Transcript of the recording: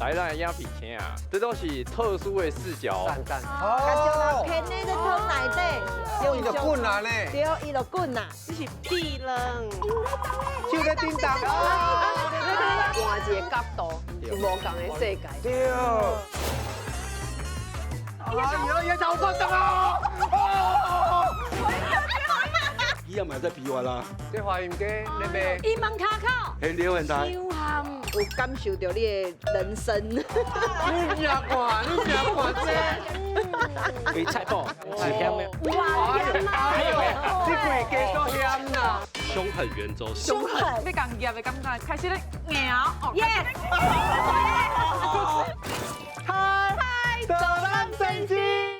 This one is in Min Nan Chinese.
來咱的影片請啊，這都是特殊的視角。讚讚。甲上人騙的在湯內底，伊就滾啊呢。對，伊就滾啊。這是秘冷，手咧叮當啊。換一个角度，是無仝的世界。對。哎呀，也找我等啊！伊也嘛在比我啦。這華嚴街你賣。伊問跤口。很厲害，傷含。有感受到你的人生。你食看，你食看這。伊菜脯是鹹的。哇，鹹啊！這規家都鹹啦。兇狠圓周。兇狠。欲共夾的感覺，開始咧咬。 Yes。太多。